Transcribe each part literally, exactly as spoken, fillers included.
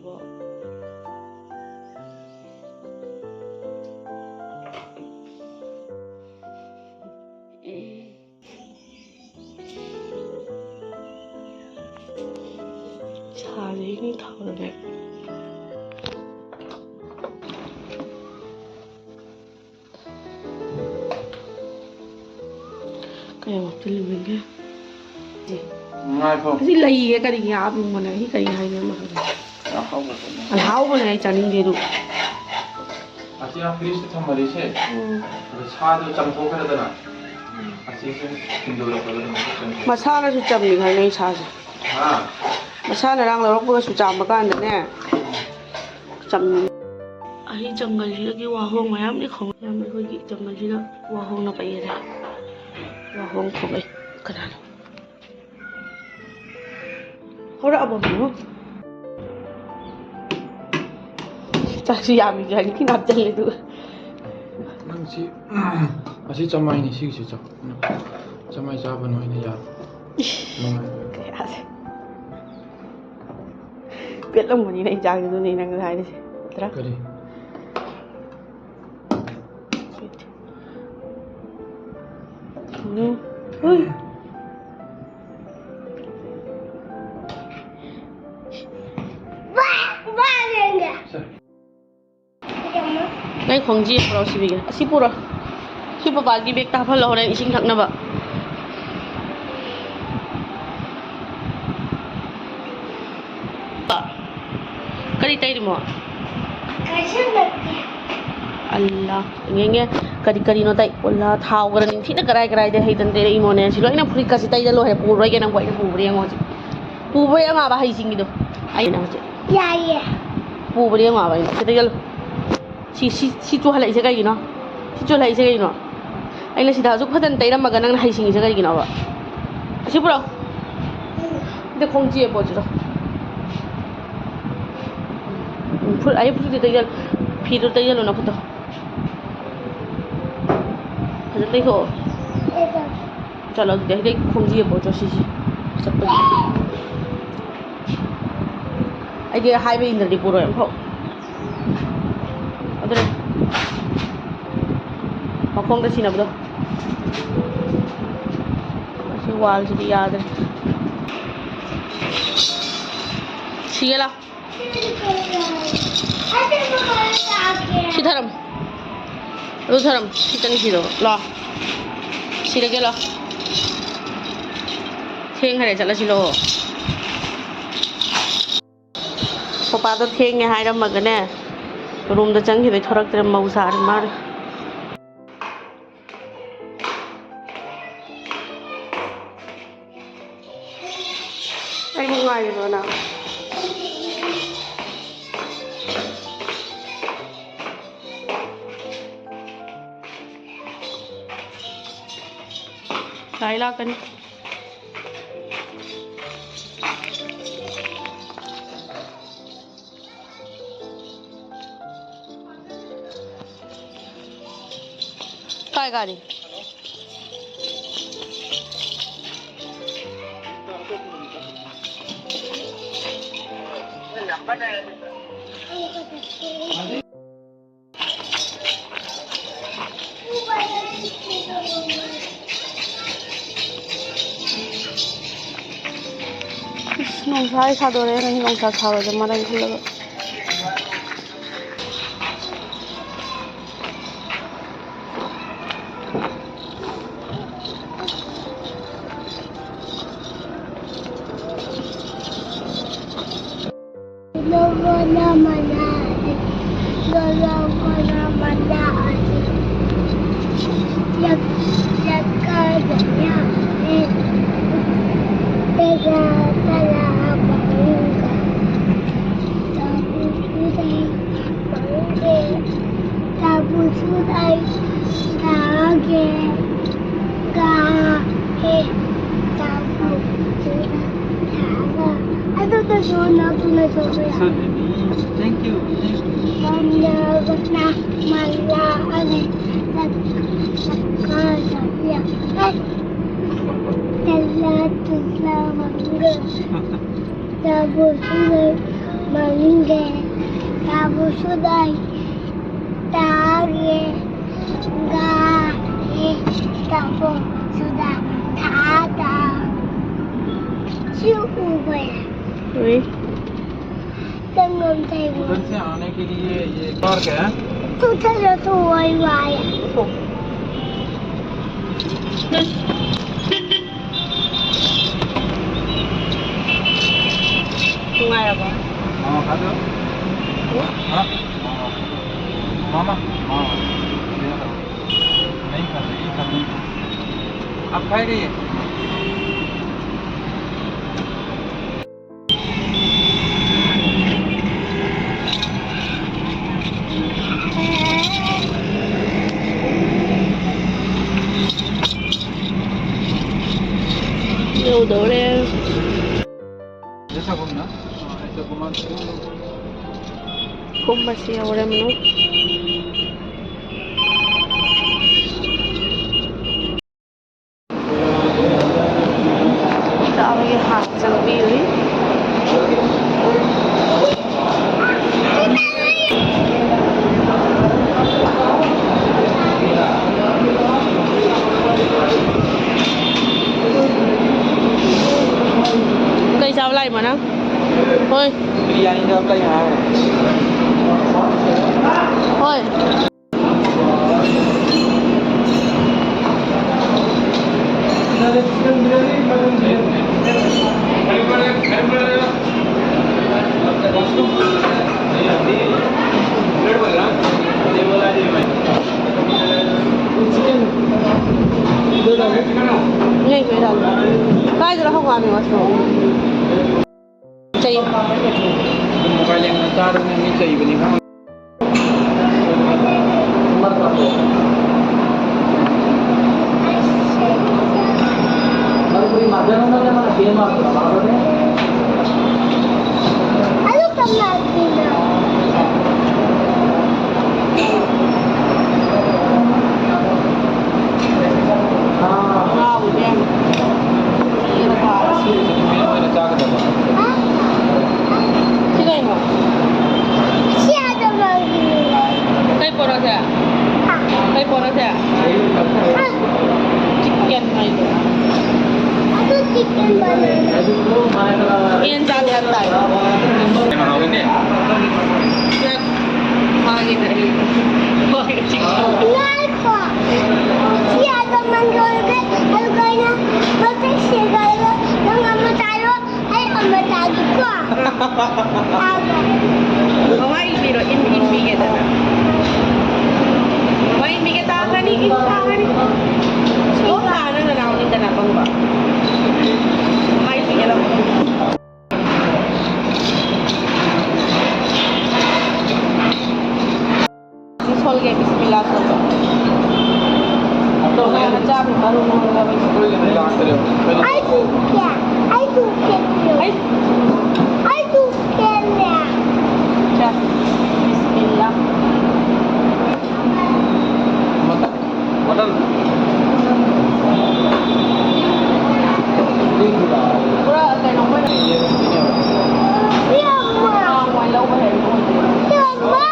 ꯁꯥꯁꯦ ꯏꯪ ꯊꯥꯎꯗꯅꯦ꯫ ꯀꯌꯥ ꯋꯥꯠꯂꯤꯕꯒꯦ? ꯉꯥꯏꯈꯣ꯫ ꯑꯁꯤ ꯂꯩꯌꯦ, ꯀꯔꯤꯒꯤ ꯍꯥꯞꯄꯤꯕꯅꯣ? ꯑꯁꯤ ꯀꯔꯤ ꯍꯥꯏꯅꯣ ꯑꯃ ꯈꯪꯗꯦ꯫ ꯑꯍꯥꯎꯕ ꯄꯣꯠꯅꯤ꯫ ꯑꯍꯥꯎꯕꯅꯦ, ꯑꯩ ꯆꯥꯅꯤꯡꯗꯦ ꯑꯗꯨ꯫ ꯑꯁꯤ ꯐ꯭ꯔꯤꯖꯇ ꯊꯝꯃꯗꯤꯁꯦ, ꯎꯝ꯫ ꯑꯗ ꯁꯥꯗꯣ ꯆꯥꯝꯊꯣꯛꯈ꯭ꯔꯦꯗꯅ, ꯎꯝ꯫ ꯑꯁꯤꯁꯦ ꯊꯤꯟꯗꯣꯔꯛꯄꯗ ꯑꯗꯨꯝ ꯆꯪꯉꯦ꯫ ꯃꯁꯥꯅꯁꯨ ꯆꯝꯃꯤ ꯍꯥꯏꯅꯩ ꯁꯥꯁꯦ꯫ ꯍꯥ? ꯃꯁꯥꯅ ꯉꯔꯥꯡ ꯂꯧꯔꯛꯄꯒꯁꯨ ꯆꯥꯝꯕ ꯀꯥꯟꯗꯅꯦ, ꯆꯝꯃꯤ꯫ ꯑꯁꯤ ꯖꯪꯒꯜꯁꯤꯗꯒꯤ ꯋꯥꯍꯣꯡ ꯃꯌꯥꯝꯗꯤ ꯈꯣꯡꯉꯛꯑꯦ꯫ ꯑꯩꯈꯣꯏꯒꯤ ꯖꯪꯒꯜꯁꯤꯗ ꯋꯥꯍꯣꯡꯅ ꯄꯩꯔꯦ꯫ ꯋꯥꯍꯣꯡ ꯈꯣꯡꯉꯛꯑꯦ꯫ ꯀꯅꯥꯅꯣ? ꯍꯧꯔꯛꯑꯕꯣ ꯑꯃꯨꯛ? ꯆꯥꯛꯁꯨ ꯌꯥꯝꯃꯤꯁꯨ ꯍꯥꯏꯅ ꯈꯤꯅꯥꯞ ꯆꯜꯂꯦ ꯑꯗꯨꯒ꯫ ꯅꯪ ꯁꯤ, ꯑꯁꯤ ꯆꯝꯃꯥꯏꯅꯤ, ꯁꯤꯒꯤꯁꯤ ꯆꯥꯎ꯫ ꯆꯝꯃꯥꯏ ꯆꯥꯕꯅ ꯑꯣꯏꯅ ꯌꯥꯔꯦ꯫ ꯅꯨꯡꯉꯥꯏ꯫ ꯀꯌꯥꯁꯦ꯫ ꯄꯦꯠꯂꯝꯒꯅꯤꯅ ꯑꯩ ꯆꯥꯒꯦꯗꯨꯅꯦ ꯅꯪꯅ ꯍꯥꯏꯔꯤꯁꯦ꯫ ꯅꯠꯇ꯭ꯔꯥ? ꯀꯔꯤ? ꯎꯝ꯫ ꯍꯨꯏ꯫ ꯁꯦ꯫ ꯅꯪ ꯈꯣꯡꯖꯤ ꯄꯨꯔꯛꯑꯣ ꯁꯤꯕꯤꯒꯦ꯫ ꯑꯁꯤ ꯄꯨꯔꯣ꯫ ꯁꯤ ꯄꯄꯥꯒꯤ ꯕꯦꯛꯇ ꯍꯥꯞꯍꯜꯂꯣ ꯍꯣꯔꯦꯟ ꯏꯁꯤꯡ ꯊꯛꯅꯕ꯫ ꯀꯔꯤ ꯇꯩꯔꯤꯃꯣ? ꯀꯩꯁꯨ ꯅꯠꯇꯦ꯫ ꯑꯜꯂꯥ꯫ ꯌꯦꯡꯒꯦ꯫ ꯀꯔꯤ ꯀꯔꯤꯅꯣ ꯇꯩ꯫ ꯑꯜꯂꯥ, ꯊꯥꯎ ꯈꯔ ꯅꯤꯡꯊꯤꯅ ꯀꯔꯥꯏ ꯀꯔꯥꯏꯗ ꯍꯩꯗꯅ ꯇꯩꯔꯛꯏꯃꯣꯅꯦ꯫ ꯁꯤ ꯂꯣꯏꯅ ꯐꯨꯔꯤꯠꯀꯁꯤ ꯇꯩꯗ ꯂꯣꯏꯔꯦ꯫ ꯄꯨꯔꯣꯏꯒꯦ ꯅꯪꯕꯨ ꯑꯩꯅ ꯄꯨꯕ꯭ꯔꯥ ꯌꯦꯡꯉꯣ ꯍꯧꯖꯤꯛ꯫ ꯄꯨꯕ꯭ꯔꯥ ꯌꯦꯡꯉꯣꯕ ꯍꯩꯁꯤꯡꯒꯤꯗꯣ꯫ ꯑꯩꯅ ꯍꯧꯖꯤꯛ꯫ ꯌꯥꯏꯌꯦ꯫ ꯄꯨꯕ꯭ꯔꯥ ꯌꯦꯡꯉꯣꯕ ꯑꯩꯅ꯫ ꯁꯤ ꯇꯩꯁꯜꯂꯨ꯫ ꯁꯤ, ꯁꯤ, ꯁꯤ ꯆꯨꯍꯜꯂꯛꯏꯁꯦ ꯀꯩꯒꯤꯅꯣ? ꯁꯤ ꯆꯨꯍꯜꯂꯛꯏꯁꯦ ꯀꯩꯒꯤꯅꯣ? ꯑꯩꯅ ꯁꯤꯗ ꯑꯁꯨꯛ ꯐꯖꯅ ꯇꯩꯔꯝꯃꯒ ꯅꯪꯅ ꯍꯩꯁꯤꯡꯉꯤꯁꯦ ꯀꯔꯤꯒꯤꯅꯣꯕ? ꯑꯁꯤ ꯄꯨꯔꯛꯑꯣ꯫ ꯁꯤꯗ ꯈꯣꯡ ꯆꯦ ꯄꯣꯠꯁꯤꯗꯣ꯫ ꯎꯝ, ꯐꯨꯔꯤꯠ, ꯑꯩ ꯐꯨꯔꯤꯠꯇꯨ ꯇꯩꯁꯜꯂꯨ꯫ ꯐꯤꯗꯨ ꯇꯩꯁꯜꯂꯨ ꯅꯈꯨꯠꯇꯣ꯫ ꯐꯖꯅ ꯇꯩꯊꯣꯛꯑꯣ꯫ ꯆꯠꯂꯣ ꯑꯗꯨꯗꯤ, ꯍꯦꯛꯇ ꯈꯣꯡꯖꯤ ꯌꯦꯡꯕ ꯆꯠꯁꯤ ꯁꯤ ꯆꯠꯄꯒꯤ꯫ ꯑꯩꯗꯤ ꯍꯥꯏꯕ ꯏꯟꯗ꯭ꯔꯗꯤ ꯄꯨꯔꯣꯏ ꯑꯃꯐꯥꯎ꯫ ꯑꯗꯨꯅ ꯃꯈꯣꯡꯗ ꯁꯤꯅꯕꯗꯣ꯫ ꯁꯤ ꯋꯥꯜꯁꯤꯗꯤ ꯌꯥꯗ꯭ꯔꯦ꯫ ꯁꯤꯒꯦ ꯂꯥꯎ꯫ ꯁꯤ ꯊꯔꯝ꯫ ꯑꯗꯨ ꯊꯔꯝ꯫ ꯁꯤ ꯆꯪꯈꯤꯗꯣ꯫ ꯂꯥꯎ꯫ ꯁꯤꯔꯒꯦ ꯂꯥꯎ꯫ ꯊꯦꯡꯈꯔꯦ, ꯆꯠꯂꯁꯤ ꯂꯥꯛꯑꯣ꯫ ꯄꯄꯥꯗꯣ ꯊꯦꯡꯉꯦ ꯍꯥꯏꯔꯝꯃꯒꯅꯦ, ꯔꯨꯝꯗ ꯆꯪꯈꯤꯕꯩ ꯊꯣꯔꯛꯇ꯭ꯔꯦ, ꯃꯧ ꯁꯥꯔꯦ ꯃꯥꯅ꯫ ꯑꯩꯕꯨ ꯉꯥꯏꯔꯤꯕ꯭ꯔꯣ ꯅꯪ? ꯂꯥꯏ ꯂꯥꯛꯀꯅꯤ꯫ ꯀꯥꯏ ꯒꯥꯔꯤ? ꯏꯁ, ꯅꯨꯡꯁꯥ ꯁꯥꯗꯣꯔꯛꯑꯦ꯫ ꯉꯁꯤ ꯅꯨꯡꯁꯥ ꯁꯥꯔꯣꯏꯗ ꯃꯥꯜꯂꯦ ꯈꯜꯂꯒ꯫ Thank you. Thank you. ꯃꯅꯤꯡꯗ ꯇꯥꯕꯨꯁꯨ ꯂꯩ, ꯇꯥꯒꯦ, ꯒꯥꯔꯦ, ꯇꯥꯕꯨꯁꯨ ꯂꯩ, ꯊꯥ, ꯇꯥ꯫ ꯁꯤ ꯎꯕ꯭ꯔꯥ? ꯎꯏ꯫ ꯅꯪ ꯉꯝꯊꯩꯕ꯭ꯔꯣ? उधर से आने के लिए ये पार्क है। ꯇꯨ ꯆꯠꯂꯣ, ꯇꯨ ꯋꯥꯏ ꯋꯥꯏ꯫ ꯅꯨꯡꯉꯥꯏꯔꯕꯣ? हाँ, खा लो। हाँ? हाँ। मामा? हाँ। ये लो। नहीं खा रहे, ये खा लो। आप खाएगा ये? ꯌꯧꯗꯧꯔꯦ꯫ ऐसा घूमना। हाँ, ऐसा घुमा। ꯀꯨꯝꯕꯁꯤ ꯌꯧꯔꯝꯅꯨ꯫ ꯆꯥꯕꯒꯤ ꯍꯥꯟꯅ ꯆꯪꯕꯤꯔꯨꯏ꯫ ꯀꯩ ꯆꯥꯕ ꯂꯥꯛꯏꯃꯣ ꯅꯪ? ꯍꯣꯏ꯫ ꯕꯤꯔꯌꯥꯅꯤꯗ ꯑꯃ ꯂꯩ ꯍꯥꯏ꯫ ꯍꯣꯏ꯫ ꯂꯩꯕ꯭ꯔꯥ ꯍꯪꯉꯛꯑꯣ꯫ ꯀꯥꯏꯗꯅꯣ ꯍꯪꯉꯛꯑꯣ ꯃꯥꯁꯨ꯫ ꯆꯩ꯫ Mobile ꯌꯦꯡꯉ ꯆꯥꯗꯅ ꯃꯤ ꯆꯩꯕꯅꯤ ꯈꯪꯉꯦ꯫ ꯉꯥꯎꯔꯤꯅꯦ꯫ ꯁꯤ ꯀꯩꯅꯣ? Iyan sa lahat tayo. Yan. Mahagin na rin. Bakit? Ngai ko. Siya naman gawin. Ano kaya na? Bakit siya gawin? Nang amo tayo. Ay, ang matagi ko. Aga. Mama, ilbiro, in, in, bigyan na. Mama, in, bigyan ta ka ni, in, ta ka ni. So, ano na lang, in, ta na, pang ba? Mama, in, bigyan na. Sis Holge, bismillah sa to. Ito, kaya na sabi, marunong na gawin. Ay, kuya. Ay, kuya. Ay, ay, kuya. Siya. Bismillah. Mata. Mata. Pura, atay ng mana. Iya, ma. Wala ko ba? Iya, ma.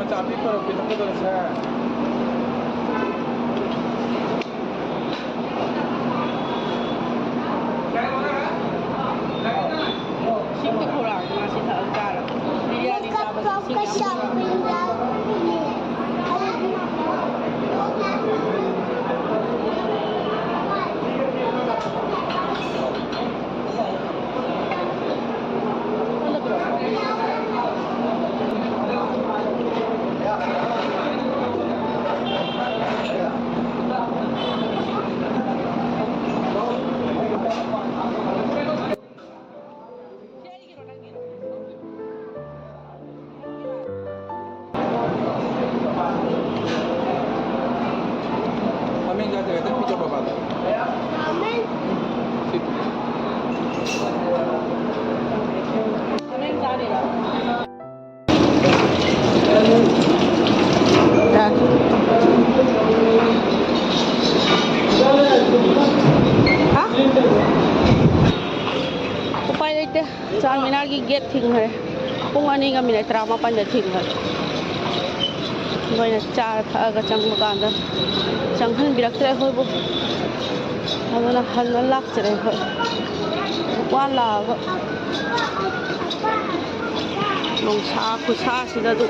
ꯆꯥꯕꯤ ꯄꯨꯔꯛꯄꯤꯗꯣ ꯀꯩꯗꯧꯔꯦ ꯁꯥꯔ? ꯏꯁꯤꯡꯗꯤ ꯈꯧꯔꯥꯡꯉꯤ, ꯃꯥꯁꯤ ꯊꯛꯑ ꯆꯥꯔ꯫ ꯕꯤꯔꯌꯥꯅꯤ ꯆꯥꯕꯁꯤ ꯏꯁꯤꯡ ꯌꯥꯝ ꯈꯧꯔꯥꯡꯉꯤ꯫ ꯃꯃꯤꯡ ꯀꯥꯏ ꯆꯠꯈ꯭ꯔꯦ? ꯄꯤꯛꯆꯔ ꯄ꯭ꯔꯣꯐꯥꯏꯜꯗ꯫ ꯁꯤ꯫ ꯍꯥ? ꯎꯄꯥꯏ ꯂꯩꯇꯦ꯫ ꯆꯥꯔꯃꯤꯅꯥꯔꯒꯤ ꯒꯦꯠ ꯊꯤꯡꯈ꯭ꯔꯦ꯫ ꯄꯨꯡ ꯑꯅꯤꯒ ꯃꯤꯅꯤꯠ ꯇꯔꯥꯃꯥꯄꯟꯗ ꯊꯤꯡꯈ꯭ꯔꯦ꯫ ꯃꯣꯏꯅ ꯆꯥꯔ ꯊꯛꯑꯒ ꯆꯪꯕ ꯀꯥꯟꯗ ꯆꯪꯍꯟꯕꯤꯔꯛꯇ꯭ꯔꯦ ꯑꯩꯈꯣꯏꯕꯨ꯫ ꯑꯗꯨꯅ ꯍꯟꯅ ꯂꯥꯛꯆꯔꯦ ꯑꯩꯈꯣꯏ꯫ ꯋꯥ ꯂꯥꯛꯑꯒ ꯅꯨꯡꯁꯥ ꯈꯨꯁꯥꯁꯤꯗ ꯑꯗꯨ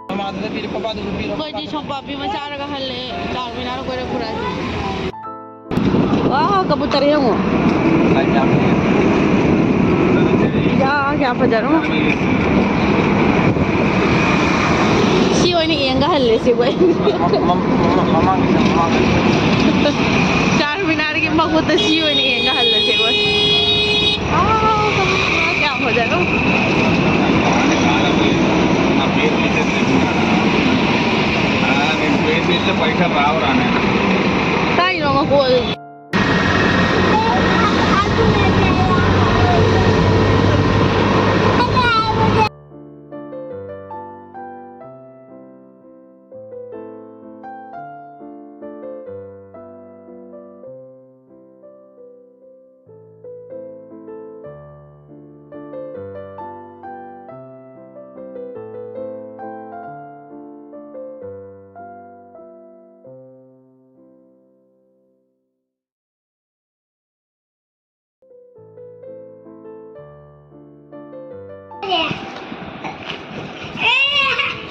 ꯃꯃꯥꯗꯨꯗ ꯄꯤꯔꯣ, ꯄꯄꯥꯗꯨꯁꯨ ꯄꯤꯔꯣ꯫ ꯑꯩꯈꯣꯏꯗꯤ ꯁꯣꯝꯄꯥꯛꯄꯤ ꯑꯃ ꯆꯥꯔꯒ ꯍꯜꯂꯛꯑꯦ, ꯆꯥꯔꯃꯤꯅꯥꯔ ꯀꯣꯏꯔꯛꯄ꯭ꯔꯥ? ꯋꯥ, ꯀꯕꯨꯇꯔ ꯌꯦꯡꯉꯣ꯫ ꯌꯥ, ꯀꯌꯥ ꯐꯖꯔꯣ꯫ ꯁꯤ ꯑꯣꯏꯅ ꯌꯦꯡꯒ ꯍꯜꯂꯦ ꯁꯤꯕꯨ ꯑꯩ꯫ ꯃ-, ꯃ-, ꯃ-, ꯃꯃꯥꯡꯒꯤꯗ, ꯃꯃꯥꯡꯒꯤꯗ꯫ ꯆꯥꯔꯃꯤꯅꯥꯔꯒꯤ ꯃꯈꯨꯠꯇ ꯁꯤ ꯑꯣꯏꯅ ꯌꯦꯡꯒ ꯍꯜꯂꯁꯦ ꯑꯩꯈꯣꯏ꯫ ꯋꯥ, ꯀꯌꯥ ꯐꯖꯔꯣ꯫ ꯀꯥꯏꯅꯣ ꯃꯀꯣꯜ?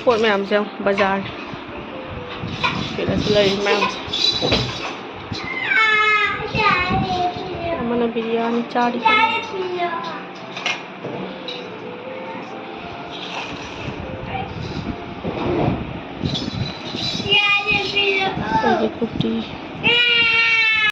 ꯄꯣꯠ ꯃꯌꯥꯝꯁꯦ ꯌꯦꯡꯉꯣ, ꯕꯖꯥꯔ꯫ ꯁꯤꯗꯁꯨ ꯂꯩꯔꯤ ꯃꯌꯥꯝꯁꯦ꯫ ꯑꯃꯅ ꯕꯤꯔꯌꯥꯅꯤ ꯆꯥꯔꯤ꯫ ꯑꯩꯒꯤ ꯀꯨꯔꯇꯤ꯫